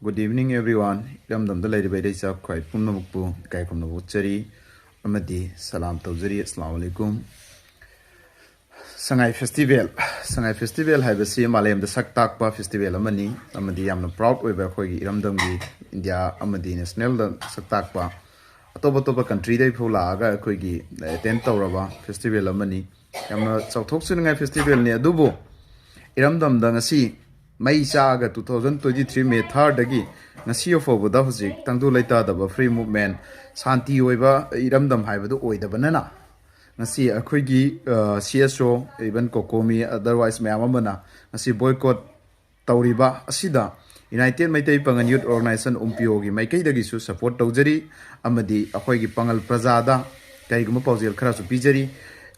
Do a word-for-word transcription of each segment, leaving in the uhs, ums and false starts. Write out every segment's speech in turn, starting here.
Good evening everyone. ꯏꯔꯝꯗꯝꯗ ꯂꯩꯔꯤꯕ ꯏꯔꯩꯆꯥ ꯈ꯭ꯋꯥꯏ ꯄꯨꯝꯅꯃꯛꯄꯨ ꯏꯀꯥꯏ ꯈꯨꯝꯅꯕ ꯎꯠꯆꯔꯤ ꯑꯃꯗꯤ ꯁꯂꯥꯝ ꯇꯧꯖꯔꯤ꯫ ꯑꯁꯂꯥꯝ ꯑꯂꯩꯀꯨꯝ꯫ ꯁꯉꯥꯏ ꯐꯦꯁꯇꯤꯚꯦꯜ꯫ ꯁꯉꯥꯏ ꯐꯦꯁꯇꯤꯚꯦꯜ ꯍꯥꯏꯕꯁꯤ ꯃꯥꯂꯦꯝꯗ ꯁꯛ ꯇꯥꯛꯄ ꯐꯦꯁꯇꯤꯚꯦꯜ ꯑꯃꯅꯤ ꯑꯃꯗꯤ ꯌꯥꯝꯅ ꯄ꯭ꯔꯥꯎꯗ ꯑꯣꯏꯕ ꯑꯩꯈꯣꯏꯒꯤ ꯏꯔꯝꯗꯝꯒꯤ, ꯏꯟꯗꯤꯌꯥ ꯑꯃꯗꯤ ꯅꯦꯁꯅꯦꯜꯗ ꯁꯛ ꯇꯥꯛꯄ, ꯑꯇꯣꯞ ꯑꯇꯣꯞꯄ ꯀꯟꯇ꯭ꯔꯤꯗꯒꯤ ꯐꯥꯎ ꯂꯥꯛꯑꯒ ꯑꯩꯈꯣꯏꯒꯤ ꯑꯦꯇꯦꯟ ꯇꯧꯔꯕ ꯐꯦꯁꯇꯤꯚꯦꯜ ꯑꯃꯅꯤ꯫ ꯌꯥꯝꯅ ꯆꯥꯎꯊꯣꯛꯆꯅꯤꯡꯉꯥꯏ ꯐꯦꯁꯇꯤꯚꯦꯜꯅꯤ꯫ ꯑꯗꯨꯕꯨ ꯏꯔꯝꯗꯝꯗ ꯉꯁꯤ ꯃꯩ ꯆꯥꯛꯑꯒ two thousand twenty three May third ꯗꯒꯤ ꯉꯁꯤ ꯐꯥꯎꯕꯗ ꯍꯧꯖꯤꯛ ꯇꯪꯗꯨ ꯂꯩꯇꯥꯗꯕ ꯐ꯭ꯔꯤ ꯃꯨꯚꯃꯦꯟ, ꯁꯥꯟꯇꯤ ꯑꯣꯏꯕ ꯏꯔꯝꯗꯝ ꯍꯥꯏꯕꯗꯨ ꯑꯣꯏꯗꯕꯅꯤꯅ, ꯉꯁꯤ ꯑꯩꯈꯣꯏꯒꯤ, ꯑ, C S O, even ꯀꯣꯀꯣꯃꯤ, otherwise ꯃꯌꯥꯝ ꯑꯃꯅ ꯉꯁꯤ ꯕꯣꯏꯀꯣꯠ ꯇꯧꯔꯤꯕ ꯑꯁꯤꯗ ꯌꯨꯅꯥꯏꯇꯦꯗ ꯃꯩꯇꯩ ꯄꯥꯉꯜ ꯌꯨꯠ ꯑꯣꯔꯒꯅꯥꯏꯖꯦꯁꯟ, ꯎꯝꯄꯤꯌꯣꯒꯤ ꯃꯥꯏꯀꯩꯗꯒꯤꯁꯨ ꯁꯄꯣꯔꯠ ꯇꯧꯖꯔꯤ ꯑꯃꯗꯤ ꯑꯩꯈꯣꯏꯒꯤ ꯄꯥꯉꯜ ꯄ꯭ꯔꯖꯥꯗ ꯀꯔꯤꯒꯨꯝꯕ ꯄꯥꯎꯖꯦꯜ ꯈꯔꯁꯨ ꯄꯤꯖꯔꯤ꯫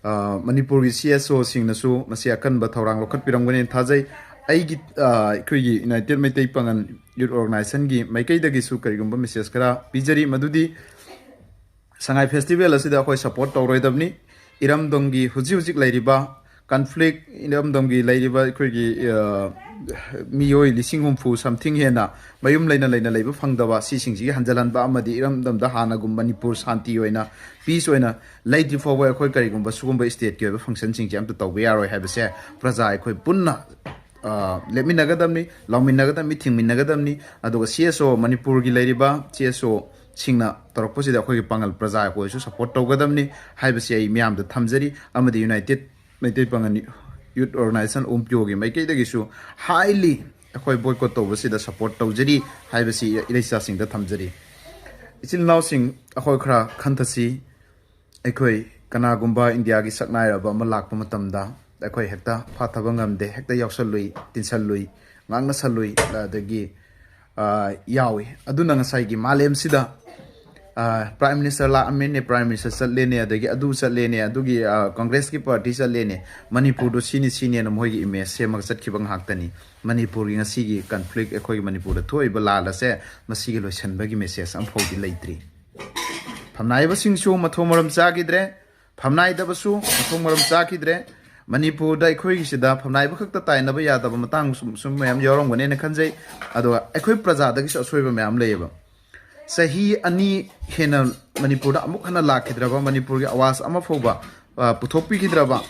ꯑ, ꯃꯅꯤꯄꯨꯔꯒꯤ C S O ꯁꯤꯡꯅꯁꯨ ꯃꯁꯤ ꯑꯀꯟꯕ ꯊꯧꯔꯥꯡ ꯂꯧꯈꯠꯄꯤꯔꯝꯒꯅꯦꯅ ꯊꯥꯖꯩ꯫ ꯑꯩꯒꯤ, ꯑ, ꯑꯩꯈꯣꯏꯒꯤ ꯌꯨꯅꯥꯏꯇꯦꯗ ꯃꯩꯇꯩ ꯄꯥꯉꯜ ꯌꯨꯠ ꯑꯣꯔꯒꯅꯥꯏꯖꯦꯁꯟꯒꯤ ꯃꯥꯏꯀꯩꯗꯒꯤꯁꯨ ꯀꯔꯤꯒꯨꯝꯕ ꯃꯦꯁꯦꯖ ꯈꯔ ꯄꯤꯖꯔꯤ, ꯃꯗꯨꯗꯤ ꯁꯉꯥꯏ ꯐꯦꯁꯇꯤꯚꯦꯜ ꯑꯁꯤꯗ ꯑꯩꯈꯣꯏ ꯁꯄꯣꯔꯠ ꯇꯧꯔꯣꯏꯗꯕꯅꯤ꯫ ꯏꯔꯝꯗꯝꯒꯤ ꯍꯧꯖꯤꯛ ꯍꯧꯖꯤꯛ ꯂꯩꯔꯤꯕ ꯀꯟꯐ꯭ꯂꯤꯛ, ꯏꯔꯝꯗꯝꯒꯤ ꯂꯩꯔꯤꯕ ꯑꯩꯈꯣꯏꯒꯤ, ꯑ, ꯃꯤꯑꯣꯏ ꯂꯤꯁꯤꯡ ꯍꯨꯝꯐꯨ something ꯍꯦꯟꯅ ꯃꯌꯨꯝ ꯂꯩꯅ ꯂꯩꯅ ꯂꯩꯕ ꯐꯪꯗꯕ, ꯁꯤꯁꯤꯡꯁꯤꯒꯤ ꯍꯟꯖꯤꯜꯍꯟꯕ ꯑꯃꯗꯤ ꯏꯔꯝꯗꯝꯗ ꯍꯥꯟꯅꯒꯨꯝ ꯃꯅꯤꯄꯨꯔ ꯁꯥꯟꯇꯤ ꯑꯣꯏꯅ, ꯄꯤꯁ ꯑꯣꯏꯅ ꯂꯩꯇ꯭ꯔꯤ ꯐꯥꯎꯕ ꯑꯩꯈꯣꯏ ꯀꯔꯤꯒꯨꯝꯕ ꯁꯤꯒꯨꯝꯕ ꯁ꯭ꯇꯦꯠꯀꯤ ꯑꯣꯏꯕ ꯐꯪꯁꯟꯁꯤꯡꯁꯦ ꯑꯝꯇ ꯇꯧꯕ ꯌꯥꯔꯣꯏ ꯍꯥꯏꯕꯁꯦ ꯄ꯭ꯔꯖꯥ ꯑꯩꯈꯣꯏ ꯄꯨꯟꯅ, ꯑ, ꯂꯦꯞꯃꯤꯟꯅꯒꯗꯕꯅꯤ, ꯂꯥꯎꯃꯤꯟꯅꯒꯗꯕꯅꯤ, ꯊꯤꯡꯃꯤꯟꯅꯒꯗꯕꯅꯤ꯫ ꯑꯗꯨꯒ C S O, ꯃꯅꯤꯄꯨꯔꯒꯤ ꯂꯩꯔꯤꯕ C S O ꯁꯤꯡꯅ ꯇꯧꯔꯛꯄꯁꯤꯗ ꯑꯩꯈꯣꯏꯒꯤ ꯄꯥꯉꯜ ꯄ꯭ꯔꯖꯥ ꯑꯩꯈꯣꯏꯁꯨ ꯁꯄꯣꯔꯠ ꯇꯧꯒꯗꯕꯅꯤ ꯍꯥꯏꯕꯁꯤ ꯑꯩ ꯃꯤꯌꯥꯝꯗ ꯊꯝꯖꯔꯤ꯫ ꯑꯃꯗꯤ ꯌꯨꯅꯥꯏꯇꯦꯗ ꯃꯩꯇꯩ ꯄꯥꯉꯜ ꯌꯨꯠ ꯑꯣꯔꯒꯅꯥꯏꯖꯦꯁꯟ, ꯎꯝꯄꯤꯌꯣꯒꯤ ꯃꯥꯏꯀꯩꯗꯒꯤꯁꯨ highly ꯑꯩꯈꯣꯏ ꯕꯣꯏꯀꯣꯠ ꯇꯧꯕꯁꯤꯗ ꯁꯄꯣꯔꯠ ꯇꯧꯖꯔꯤ ꯍꯥꯏꯕꯁꯤ ꯏꯔꯩꯆꯥꯁꯤꯡꯗ ꯊꯝꯖꯔꯤ꯫ ꯏꯆꯤꯜ ꯏꯅꯥꯎꯁꯤꯡ, ꯑꯩꯈꯣꯏ ꯈꯔ ꯈꯟꯊꯁꯤ꯫ ꯑꯩꯈꯣꯏ ꯀꯅꯥꯒꯨꯝꯕ ꯏꯟꯗꯤꯌꯥꯒꯤ ꯁꯛꯅꯥꯏꯔꯕ ꯑꯃ ꯂꯥꯛꯄ ꯃꯇꯝꯗ ꯑꯩꯈꯣꯏ ꯍꯦꯛꯇ ꯐꯥꯊꯕ ꯉꯝꯗꯦ, ꯍꯦꯛꯇ ꯌꯥꯎꯁꯜꯂꯨꯏ, ꯇꯤꯟꯁꯜꯂꯨꯏ, ꯉꯥꯡꯅꯁꯜꯂꯨꯏ, ꯑꯗꯒꯤ, ꯑ, ꯌꯥꯎꯏ꯫ ꯑꯗꯨꯅ ꯉꯁꯥꯏꯒꯤ ꯃꯥꯂꯦꯝꯁꯤꯗ, ꯑ, ꯄ꯭ꯔꯥꯏꯝ ꯃꯤꯅꯤꯁꯇꯔ ꯂꯥꯛꯑꯝꯃꯦꯅꯦ, ꯄ꯭ꯔꯥꯏꯝ ꯃꯤꯅꯤꯁꯇꯔ ꯆꯠꯂꯦꯅꯦ, ꯑꯗꯒꯤ ꯑꯗꯨ ꯆꯠꯂꯦꯅꯦ, ꯑꯗꯨꯒꯤ, ꯑ, ꯀꯪꯒ꯭ꯔꯦꯁꯀꯤ ꯄꯥꯔꯇꯤ ꯆꯠꯂꯦꯅꯦ, ꯃꯅꯤꯄꯨꯔꯗꯣ ꯁꯤꯅꯤ ꯁꯤꯅꯦꯅ ꯃꯣꯏꯒꯤ ꯏꯃꯦꯖ ꯁꯦꯝꯃꯒ ꯆꯠꯈꯤꯕ ꯉꯥꯛꯇꯅꯤ꯫ ꯃꯅꯤꯄꯨꯔꯒꯤ ꯉꯁꯤꯒꯤ ꯀꯟꯐ꯭ꯂꯤꯛ, ꯑꯩꯈꯣꯏꯒꯤ ꯃꯅꯤꯄꯨꯔꯗ ꯊꯣꯛꯏꯕ ꯂꯥꯜ ꯑꯁꯦ ꯃꯁꯤꯒꯤ ꯂꯣꯏꯁꯤꯟꯕꯒꯤ ꯃꯦꯁꯦꯖ ꯑꯃꯐꯥꯎꯗꯤ ꯂꯩꯇ꯭ꯔꯤ꯫ ꯐꯝꯅꯥꯏꯕꯁꯤꯡꯁꯨ ꯃꯊꯣꯡ ꯃꯔꯝ ꯆꯥꯈꯤꯗ꯭ꯔꯦ, ꯐꯝꯅꯥꯏꯗꯕꯁꯨ ꯃꯊꯣꯡ ꯃꯔꯝ ꯆꯥꯈꯤꯗ꯭ꯔꯦ꯫ ꯃꯅꯤꯄꯨꯔꯗ ꯑꯩꯈꯣꯏꯒꯤꯁꯤꯗ ꯐꯝꯅꯥꯏꯕ ꯈꯛꯇ ꯇꯥꯏꯅꯕ ꯌꯥꯗꯕ ꯃꯇꯥꯡ ꯁꯨꯝ ꯁꯨꯝ ꯃꯌꯥꯝ ꯌꯥꯎꯔꯝꯒꯅꯦꯅ ꯈꯟꯖꯩ꯫ ꯑꯗꯨꯒ ꯑꯩꯈꯣꯏ ꯄ꯭ꯔꯖꯥꯗꯒꯤꯁꯨ ꯑꯁꯣꯏꯕ ꯃꯌꯥꯝ ꯂꯩꯌꯦꯕ꯫ ꯆꯍꯤ ꯑꯅꯤ ꯍꯦꯟꯅ ꯃꯅꯤꯄꯨꯔꯗ ꯑꯃꯨꯛ ꯍꯟꯅ ꯂꯥꯛꯈꯤꯗ꯭ꯔꯕ, ꯃꯅꯤꯄꯨꯔꯒꯤ ꯑꯋꯥꯖ ꯑꯃ ꯐꯥꯎꯕ ꯑ, ꯄꯨꯊꯣꯛꯄꯤꯈꯤꯗ꯭ꯔꯕ,